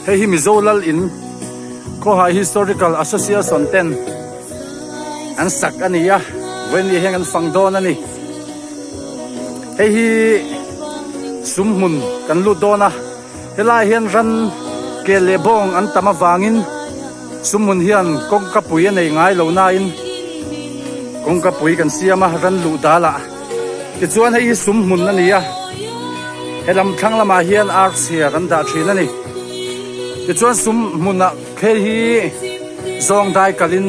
Hei hi Mizo Lal in Khawhai Historical Association ten an sak a ni a, vawiin hian kan fang dawn a ni. Hei hi sum hmun kan lut dawn a, helai hian ran kel leh bawng an tam avangin sum hmun hian kawngka pui a nei ngai lo nain kawngka pui kan siam a ran luh dalah. Tichuan hei hi sum hmun a ni a, helam thlang lamah hian ar chhiar an dah thin a ni. Tichuan sum hmunah phei hi zawng dai kalin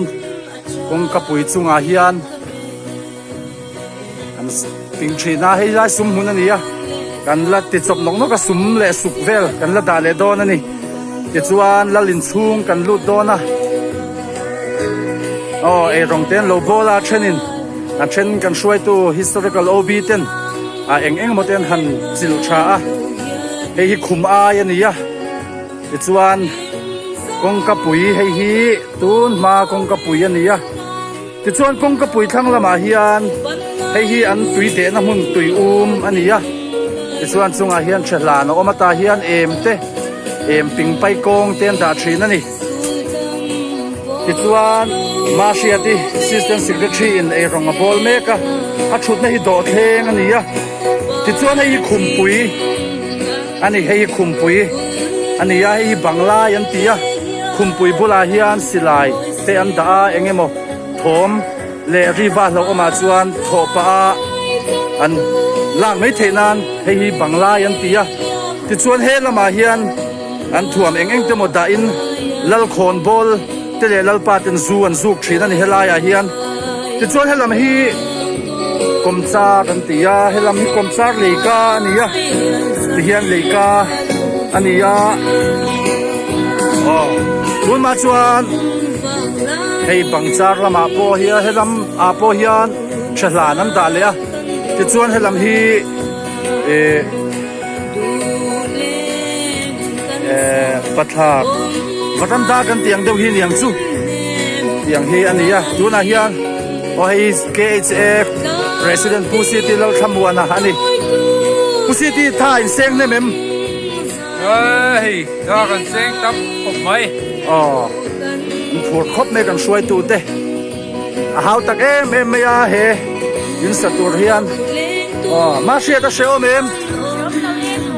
kawngka pui chungah hian an ping thin a, hei lai sum hmun a ni a, kan la ti chawp nawk nawk a sum leh suk vel kan la dah leh dawn a ni. Tichuan lal inchhung kan lut dawn a, aw eirawng te an lo bawl a thenin. A then kan hruaitu historical OB ten a eng eng emaw te an han chilh tha a, hei hi khum ai a ni a, tichuan kawngka pui hei hi tun hma kawngka pui a ni a, tichuan kawngka pui thlang lamah hian hei hi an tui dehna hmun tui um a ni a, tichuan chungah hian tha hlan a awm a tah hian em te em ping pai kawng te an dah thin a ni. Tichuan, Mahriati Assistant Secretary in eirawng a bawl mek a, a thutna hi dawhthleng a ni a. Tichuan hei hi khumpui a ni, hei hi khumpui a ni a, hei hi banglai an ti a. Khumpui bulah hian silai te an dah a, eng emaw thawm leh ri va hlauhawmah chuan thawh pah a an lak mai theih nan hei hi banglai an ti a. Tichuan he lamah hian. An thuam eng eng te maw dahin Lalkhawn bawl te leh Lalpa ten zu an zuk thin a ni helaiah hian. Tichuan helam hi kawmchar an ti a, helam hi kawmchar leika a ni a, tihian leika a ni a, aw tunah chuan hei bangchar lamah pawh hian helam ah pawh hian tha hlan an dah leh a, tichuan helam hi eh. Eh, pathlak varanda kan tih ang deuh hi niang chu tiang hi a ni a tunah hian aw hei KHA President Pu City Lalthlamuana a ni Pu City tha in seng hnem em hei tha kan seng tam khawp mai aw an phur khawp mai kan hruaitu te a hau tak em em mai a he in sa tur hian aw mahriat a hre awm em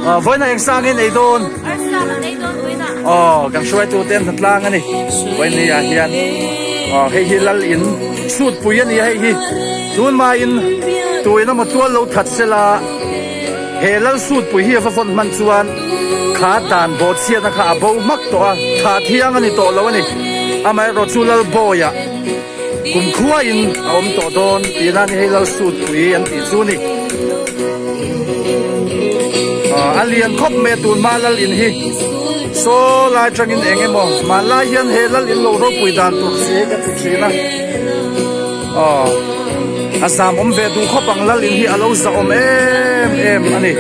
aw vawiin a eng sang in ei dawn aw kan hruaitu te an hna tlang a ni vawiin ni ah hian aw hei hi lal in chhut pui a ni a hei hi tun hmain tuin emaw tual lo that sela he lal sut pui hi a va vawn hman chuan kha dan bawhchhiatna kha a bo hmak tawh a tha thiang a ni tawh lo a ni amaherawh chu lal bawiah Kum khuaiin a awm tawh dawn tihna ni hei Lalsutpui an tih chu ni. A lian khawp mai a tun hma Lal in hi saw lai tangin eng emaw hmanlai hian he Lal in lo ropui dan tur si hi ka ti thin a. A zam awm ve duh khawp ang Lal in hi a lo zahawm em em a ni.